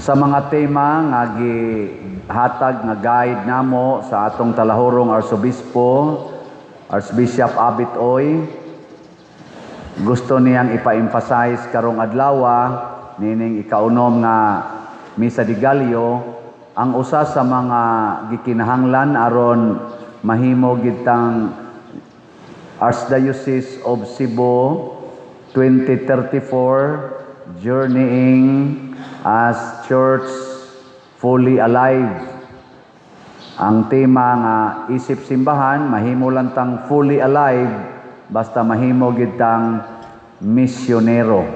Sa mga tema nga gihatag nga guide namo sa atong talahurong Arsobispo, Archbishop Abit Oy, gusto niyang ipa-emphasize karong adlawa nining ikaunom nga Misa de Gallo, ang usa sa mga gikinahanglan aron mahimo gitang Archdiocese of Cebu 2034, journeying as church fully alive. Ang tema nga isip simbahan, mahimo lang tang fully alive basta mahimo gid tang misyonero,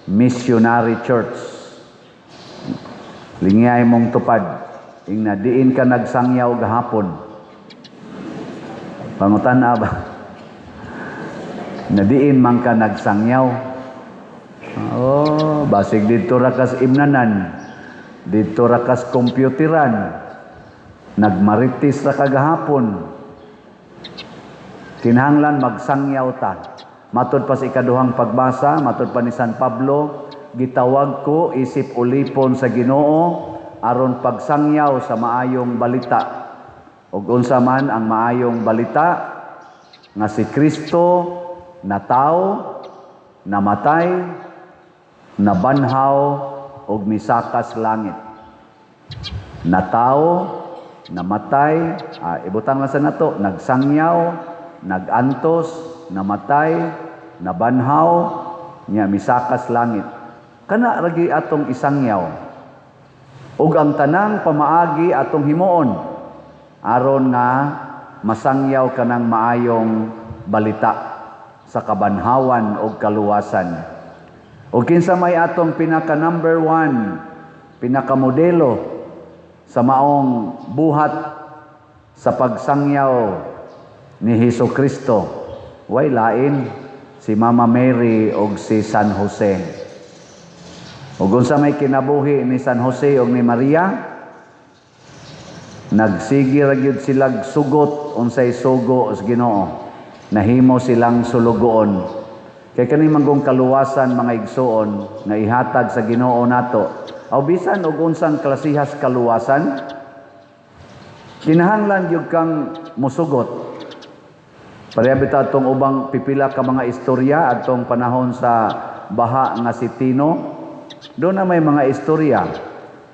missionary church. Lingiyay mong tupad, ingna, "Diin ka nagsangyaw gahapon?" Pangutan ba? Na diin man ka nagsangyaw? Oh, basig didto ra kas imnanan. Didto ra kas computeran. Nagmaritis ra ka gahapon. Kinahanglan magsangyaw ta. Matod pa sa ikaduhang pagbasa, matod pa ni San Pablo, gitawag ko isip ulipon sa Ginoo aron pagsangyaw sa maayong balita. Ug unsa man ang maayong balita? Nga si Kristo nataw, namatay, nabanhaw ug misakas langit. Nataw, namatay, ibutang lang sa nato, nagsangyaw, nagantos, namatay, nabanhaw, nya misakas langit. Kana ragi atong isangyaw. Ug ang tanang pamaagi atong himuon aron nga masangyaw kanang maayong balita sa kabanhawan ug kaluwasan. Ug kinsa may atong pinaka number one, pinakamodelo sa maong buhat sa pagsangyaw ni Hesus Kristo? Way lain, si Mama Mary ug si San Jose. Ug unsa may kinabuhi ni San Jose ug ni Maria? Nagsige ra gyud silag sugot unsay sugo sa Ginoo. Nahimo silang sulugoon. Kay kani manggong kaluwasan, mga igsuon, nga ihatag sa Ginoo nato. Aw bisan og unsang klasihas kaluwasan, kinahanglan gyud kang musugot. Pareha bitaw atong ubang pipila ka mga istorya atong panahon sa baha nga si Tino. Doon na may mga istorya.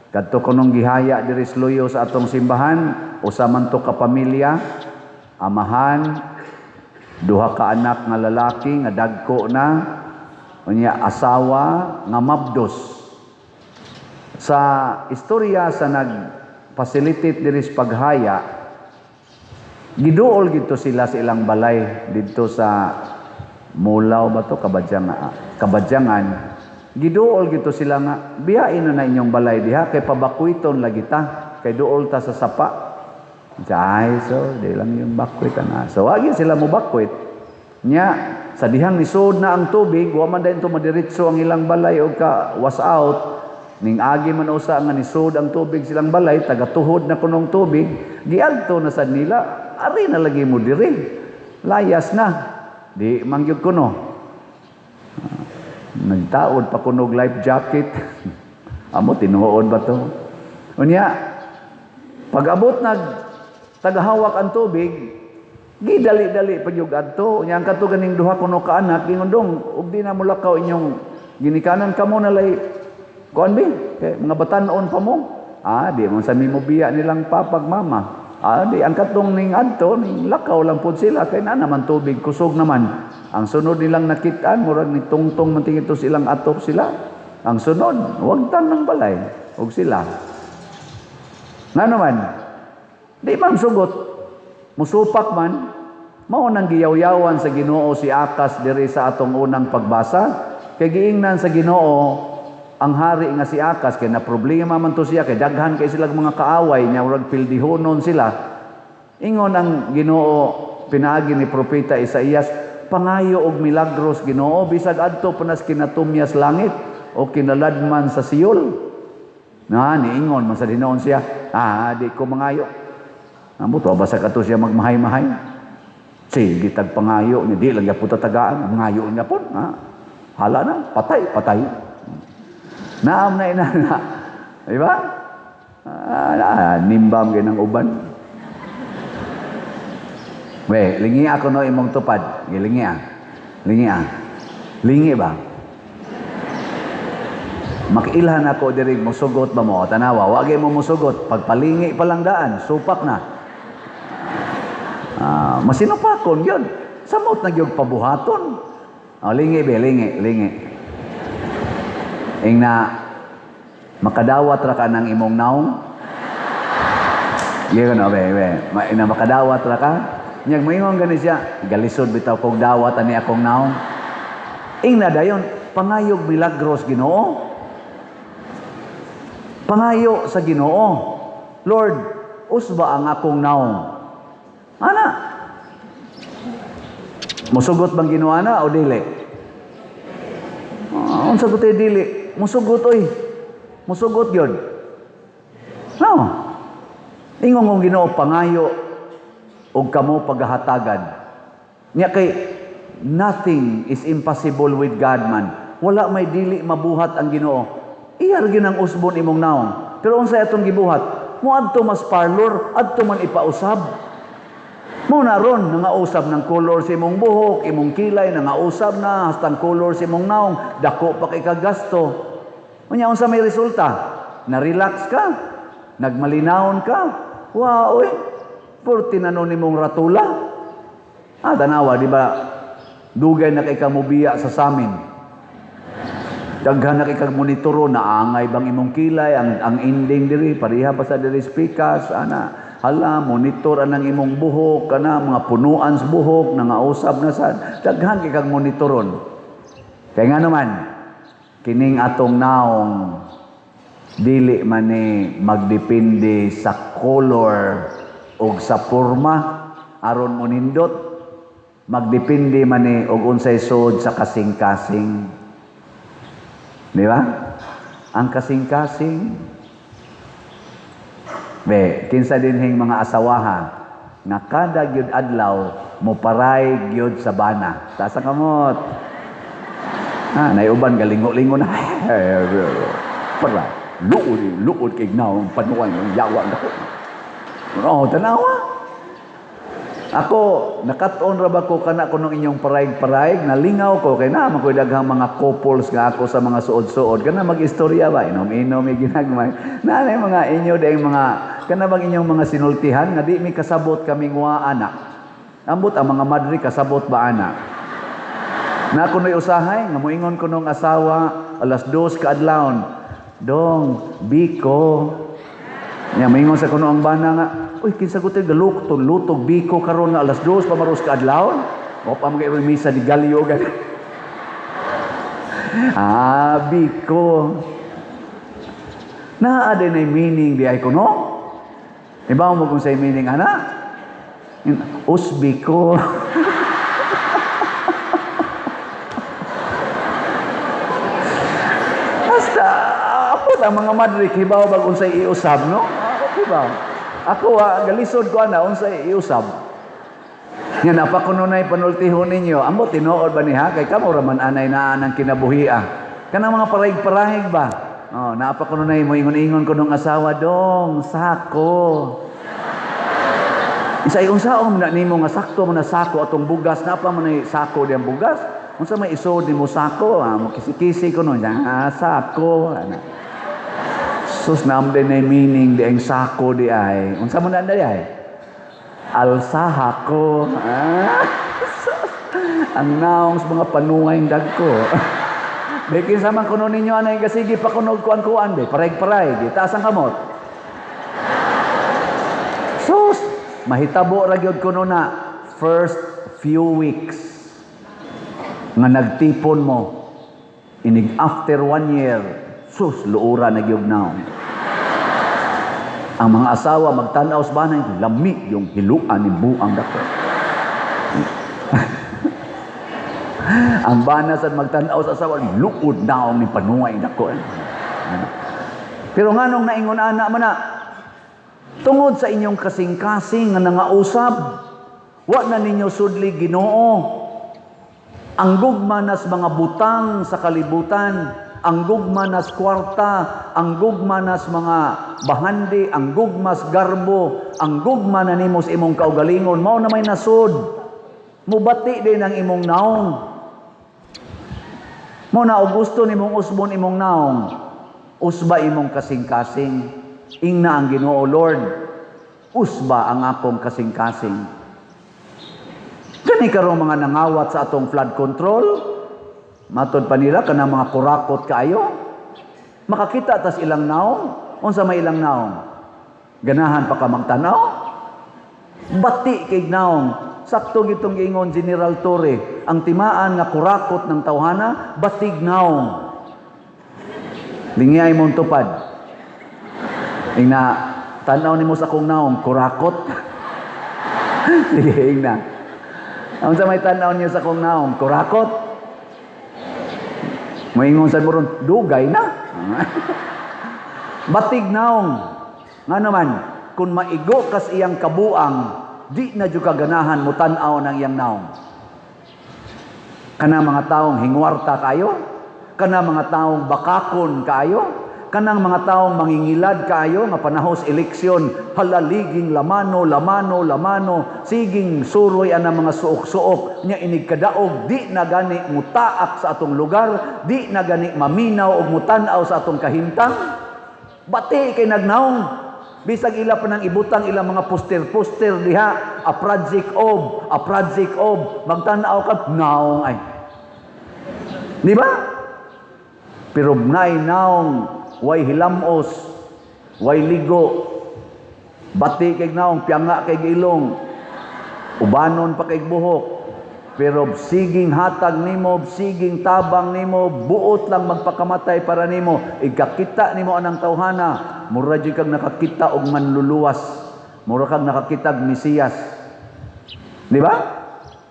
Kadto kunong gihaya diri sa Luyo sa atong simbahan, usa man to ka pamilya, amahan, duha ka anak nga lalaki nga dagko na, unya asawa nga mabdos. Sa istorya sa nag-facilitate diri sa paghaya, giduol gito sila sa ilang balay didto sa Mulaw ba to, Kabadyangan, Kabadyangan. Giduol gito sila nga biyain na na inyong balay diha kay pabakwiton lagi ta kay duol ta sa sapa. Ay, so di lang yung bakwit na. So wagi sila mo bakwit. Nya sa dihang nisod na ang tubig, wa man dayon to madiretso ang ilang balay og ka wash out. Ning agi man usa nga nisod ang tubig silang balay, tagatuhod na kunong tubig, giadto na sad nila, ari na lagi mo diri. Layas na. Di man gyud kuno. Nagtaod pa kunog life jacket. Amo, tinuod ba to? Unya, pag abot nag tagahawak ang tubig, gidali-dali pa gyud adto. Unya ang kadto ganing duha kuno ka anak, gingondong, ug di na mulakaw inyong ginikanan, kamo na lay kuan bi, kay mga batan-on pa mo. Di mo sa mimo biya nilang papag mama. Di ang katong ning adto ning lakaw lang pud sila kay na naman tubig, kusog naman. Ang sunod nilang nakitaan, murag ni tungtong man tingito silang atop sila. Ang sunod, wagtan ng balay og sila. Nga naman, di man sugot, musupak man, mao nang giyawyawan sa Ginoo si Akas diri sa atong unang pagbasa. Kay giingnan sa Ginoo ang hari nga si Akas kay na problema man to siya kay daghan kay sila mga kaaway niya, murag pildihonon sila. Ingon ang Ginoo pinaagi ni propeta Isaías, "Pangayo og milagros Ginoo bisag adto pa nas kinatumyas langit o kinaladman sa Seol." Na niingon man sa dinoon siya, "Ah, di ko mangayo." Amo to basa kato siya magmahay-mahay. Sige tag pangayo ni di lang gyapon tatagaan, mangayo niya pon. Hala na, patay, patay. Naam na ina na. Di ba? Ah, nimbam kay ng uban. We, lingi ako no imong tupad. Gilingi ah. Lingi ah. Lingi ba? Makiilhan ako diri, musugot ba mo? Tanawa, wag mo musugot. Pagpalingi pa lang daan, supak na. Ah, masinupakon yun. Samot na gyud pabuhaton. Oh, lingi be, lingi, lingi. Ingna makadawat ra ka ng imong naong. Iya no, be, be. Ma, ina makadawat ra ka. Nyag moingon gani siya, galisod bitaw kog dawat ani akong naong. Ingna dayon, pangayog milagros Ginoo. Pangayo sa Ginoo. Lord, usba ang akong naong. Ana. Musugot bang Ginoo ana o dili? Ah, unsa ko dili? Musugot oy. Musugot gyud. No. Ingon kong Ginoo, pangayo og kamo paghahatagan. Nya kay nothing is impossible with God man. Wala may dili mabuhat ang Ginoo. Iya ra gyud ang usbon imong naong. Pero unsay atong gibuhat? Moadto mas parlor, adto man ipausab. Mo na ron nangausab ng color sa imong buhok, imong kilay nangausab na hastang color sa imong naong, dako pa kay kagasto. Unya unsa may resulta? Na-relax ka, nagmalinawon ka. Wow, oy. Purti na nun nimong ratula. Ah, tanawa, di ba? Dugay na kay kamubiya sa samin. Daghan na kay kag monitoro, naangay bang imong kilay, ang ending diri pareha pa sa diri speakers ana. Hala, monitor anang imong buhok, kana mga punuan sa buhok, nangausab na sa daghan kay kag monitoron. Kay nga naman, kining atong naong dili man ni magdepende sa color og sa porma aron monindot, magdepende man ni og unsay sud sa kasing-kasing. Di ba? Ang kasing-kasing. Be, kinsa dinhing mga asawaha nga kada gyud adlaw moparay gyud sa bana. Taas ang kamot. Ah, naiuban galingo-lingo na. Para luod luod kay naong panuan ng yawa dako. Oh, tanawa. Ako, nakat-on ra ba ko kana kuno inyong parayg-parayg, nalingaw ko kay naa man ko'y daghang mga couples nga ako sa mga suod-suod kana mag-istorya ba, inom-inom may ginagmay. Naa mga inyo dayong mga kana bang inyong mga sinultihan nga di mi kasabot kaming wa ana. Ambot ang mga madre kasabot ba ana. Na kuno'y usahay nga moingon ko nung asawa alas 2 kaadlawon. Dong, biko. Nya moingon sa kuno ang bana nga, uy, kinsa ko tayo galukto, lutog biko karon nga alas 2 pa maros kaadlawon. O pa mga misa di galyo gani. Ah, biko. Naa din ay meaning di ay kuno. Iba mo kung sa meaning ana? Usbiko. Basta, apot ang mga madre, kibaw bag unsay iusab, no? Ako kibaw. Ako, galisod ko ana, unsay iusab. Nga napakununay panultihon ninyo, ambot tinuod ba niha? Kay kamo raman anay naa ng kinabuhia. Kanang mga parahig-parahig ba? Oh, napakununay mo ingon-ingon ko nung asawa, dong, sako. Isa unsaon na nimo nga sakto mo na sako atong bugas, napa mo na sako diyang bugas. Unsa may isod nimo sako, ah, mo kisi-kisi ko nun, ah, sako. Ana. Sus, naam din na meaning di ang sako di ay. Unsa mo na di ay? Alsaha ko. Ah, ang naong sa mga panungay dagko. Bikin sa man kuno ninyo anay kasigi pa kunog kuan-kuan be, parayg-parayg, itaas ang kamot. Sus, mahitabo ra gyud kuno na first few weeks nga nagtipon mo inig after 1 year, sus, luura na gyud naong. Ang mga asawa magtan-aw sa banay, lami yung hiluan ni buang dako. Ang bana sad magtan-aw sa asawa, luod naong ni panuay dako. Pero nganong naingon ana man na, tungod sa inyong kasing-kasing nga nangausab, wa na ninyo sudli Ginoo. Ang gugma nas mga butang sa kalibutan, Ang gugma nas kwarta, ang gugma nas mga bahandi, ang gugma sa garbo, ang gugma na nimo sa imong kaugalingon, mao na may nasod. Mubati din ang imong naong. Mo na og gusto nimong usbon imong naong, usba imong kasing-kasing. Ingna ang Ginoo, "Lord, usba ang akong kasing-kasing." Kani karong mga nangawat sa atong flood control, matod pa nila kanang mga kurakot kaayo. Makakita tas ilang naong, unsa may ilang naong? Ganahan pa ka magtanaw? Bati kay naong. Sakto gitong giingon General Torre, ang timaan nga kurakot ng tawhana, batig naong. Lingiyay mong tupad. Ingna, "Tanaw nimo sa akong naong, kurakot." Sige, ingna. "Unsa may tanaw niyo sa akong naong, kurakot?" Moingon sa mo ron, "Dugay na." Batig naong. Nga naman, kung maigo kas iyang kabuang, di na jud ka ganahan mo tan-aw ng iyang naong. Kana mga taong hingwarta kayo, kana mga taong bakakon kayo, kanang mga taong mangingilad kayo nga panahos eleksyon, halaliging lamano, lamano, lamano, siging suroy ang mga suok-suok, nya inig kadaog, di na gani mutaak sa atong lugar, di na gani maminaw og mutan-aw sa atong kahimtang. Bati kay nagnaong. Bisag ila pa nang ibutang ilang mga poster-poster diha, a project of, a project of, magtan-aw ka, naong ay. Di ba? Pero naay naong, way hilamos, way ligo, bati kay naong, pianga kay ilong, ubanon pa kay buhok, pero siging hatag nimo, siging tabang nimo, buot lang magpakamatay para nimo, igkakita nimo anang tawhana, mura jud kag nakakita og manluluwas, mura kag nakakita og Mesiyas. Di ba?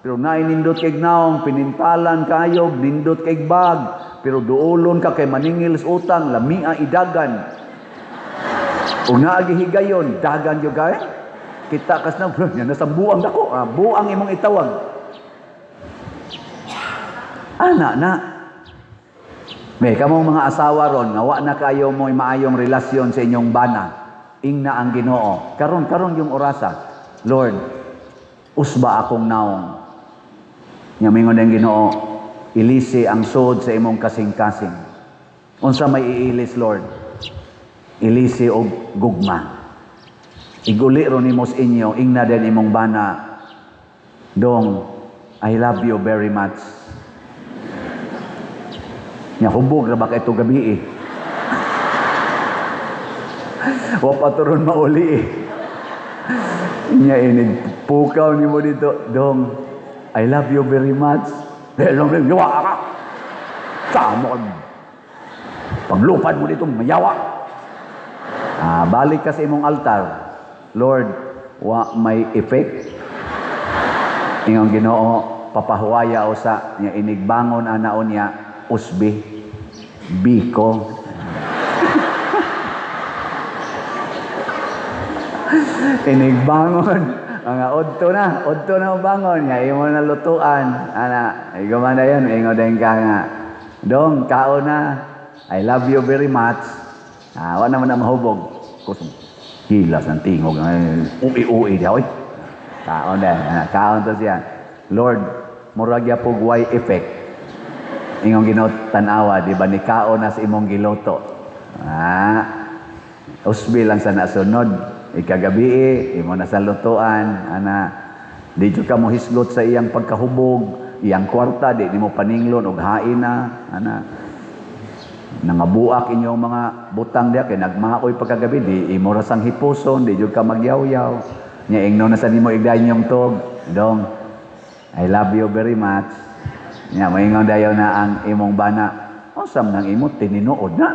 Pero naay nindot kay naong, pinintalan kayo, nindot kay bag, pero duolon ka kay maningil sa utang, lamia idagan. Ug naa gihigayon, dagan gyud kay. Kita kas na, yan nasa buang dako, ah, buang imong itawag. Ana na. May kamong mga asawa ron, nga wa na kayo mo'y maayong relasyon sa inyong bana. Ingna ang Ginoo. Karon karon yung orasa. "Lord, usba akong naong." Nya mingon ang Ginoo, "Ilisi ang sod sa imong kasing-kasing." "Unsa may iilis, Lord?" "Ilisi og gugma." Iguli ron nimo sa inyo, ingna din imong bana, "Dong, I love you very much." Nya hubog ra ba kay ito gabi eh. Wa pa to ron mauli eh. Nya inig pukaw nimo dito, "Dong, I love you very much." "Dong, yawa ka. Sa mo paglupad mo dito, mayawa." Ah, balik ka sa imong altar. "Lord, wa may effect." Ingon Ginoo, "Papahuwaya usa." Nya inigbangon ana niya, usbi biko. Inigbangon mga udto na bangon nya imo na lutuan ana, igoma na yun, ingon din ka nga, "Dong, kaon na, I love you very much." Ah, wa naman na mahubog. Kusog hilas ng tingog, ui-ui di oy. Kaon na, ah, kaon to siya. "Lord, murag yapog way effect." Ingong Ginoo, "Tan-awa, di ba ni kaon na sa imong giluto?" Ah, usbi lang sa nasunod. Ikagabi, imo na sa lutuan, ana. Di jud ka mo hisgot sa iyang pagkahubog, iyang kwarta, di nimo paninglon og hain na, ana. Nangabuak inyong mga butang diya kay nagmaoy pagkagabi, di imo ra sang hipuson, di jud ka magyaw-yaw. Nya ingno na sa nimo igdayon yung tog, "Dong, I love you very much." Nya moingon dayon na ang imong bana, "Unsa man ang imo tininuod na?"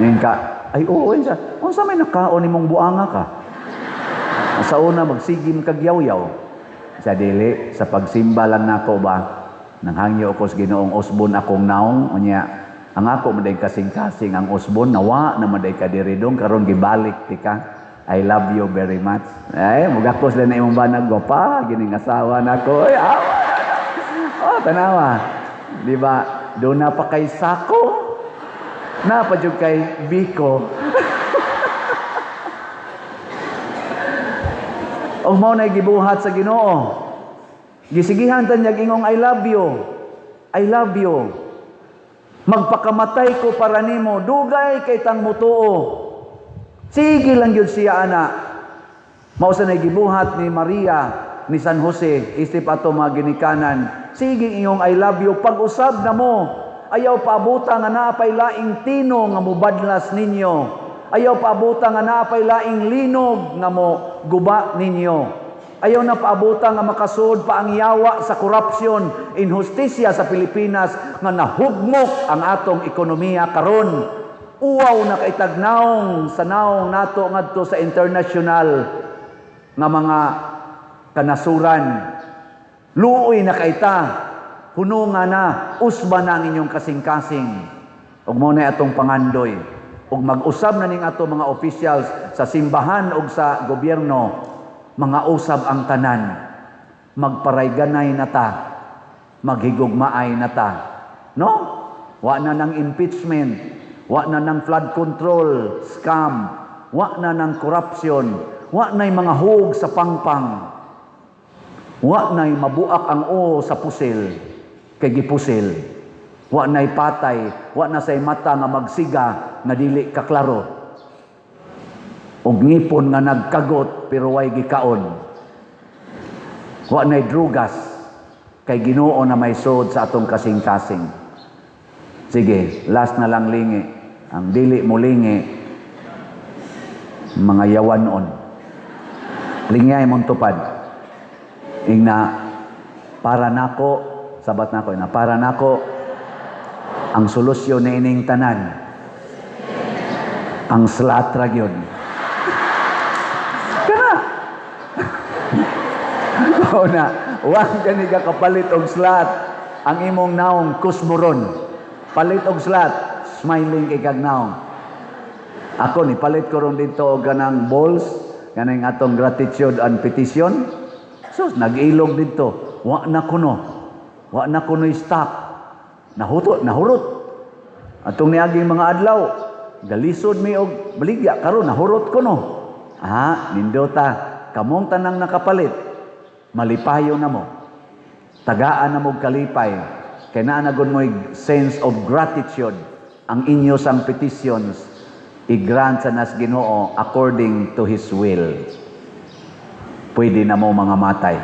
Ngayon ka, "Ay oo, unsa, unsa may nakaon nimong buanga ka? Sa una magsigim kag yaw-yaw." Sa dili, sa pagsimba lang nako ba, nanghangyo ko sa Ginoong usbon akong naong, unya, ang ako maday kasing-kasing ang usbon, nawa na maday ka diri, dong, karon gibalik tika. I love you very much. Ay, mugakos lang na imong banag, gwapa, gining asawa nako. Ay, awa. Oh, tanawa. Di ba? Doon na pa kay sako. Naa pa jud kay biko. Og mao na gibuhat sa Ginoo. Gisigihan ta niya ingong, "I love you. I love you. Magpakamatay ko para nimo, dugay kay tang mutuo." Sige lang gyud siya ana. Mao sa gibuhat ni Maria, ni San Jose, isip ato mga ginikanan. Sige iyong "I love you", pag-usab na mo. Ayaw paabuta nga naa pay laing tino nga mubadlas ninyo. Ayaw paabuta nga naa pay laing linog nga mo guba ninyo. Ayaw na paabuta nga makasud pa ang yawa sa korupsyon, inhustisya sa Pilipinas nga nahugmok ang atong ekonomiya karon. Uwaw na kaitag naong sa naong nato ngadto sa international nga mga kanasuran. Luoy na kaita, hununga na, usba na ang inyong kasing-kasing. Ug mao na atong pangandoy. Ug mag-usab na ning ato mga officials sa simbahan ug sa gobyerno, mga usab ang tanan. Magparayganay na ta, maghigugmaay na ta. No? Wa na ng impeachment, wa na ng flood control scam, wa na ng corruption, wa na'y mga hug sa pangpang. Wa na'y mabuak ang o sa pusil, kay gipusil. Wa na'y patay, wa na say mata nga magsiga nga dili kaklaro. Og ngipon nga nagkagot pero way gikaon. Wa na'y drugas kay Ginoo na may sod sa atong kasing-kasing. Sige, last na lang lingi. Ang dili mo lingi, mga yawanon. Lingay mong tupad. Ingna, para nako, sabat nako, na para nako, ang solusyon ni ining tanan, ang slat ra gyud. Kana! Mao na, wa gani ka kapalit og slat ang imong naong kusmoron. Palit og slat, smiling kay kag naong. Ako ni palit ko ron dito og kanang balls, kanang atong gratitude and petition. So, nag-ilog dito. Wa na kuno. Wa na kuno stock. Nahuto, nahurot. Atong niaging mga adlaw, galisod mi og baligya karon nahurot kuno. Ah, nindota. Kamong tanang nakapalit, malipayo na mo. Tagaan na mo kalipay. Kay naa na gud mo'y sense of gratitude ang inyo sang petitions i-grant sa nas Ginoo according to His will. Pwede na mo mga matay.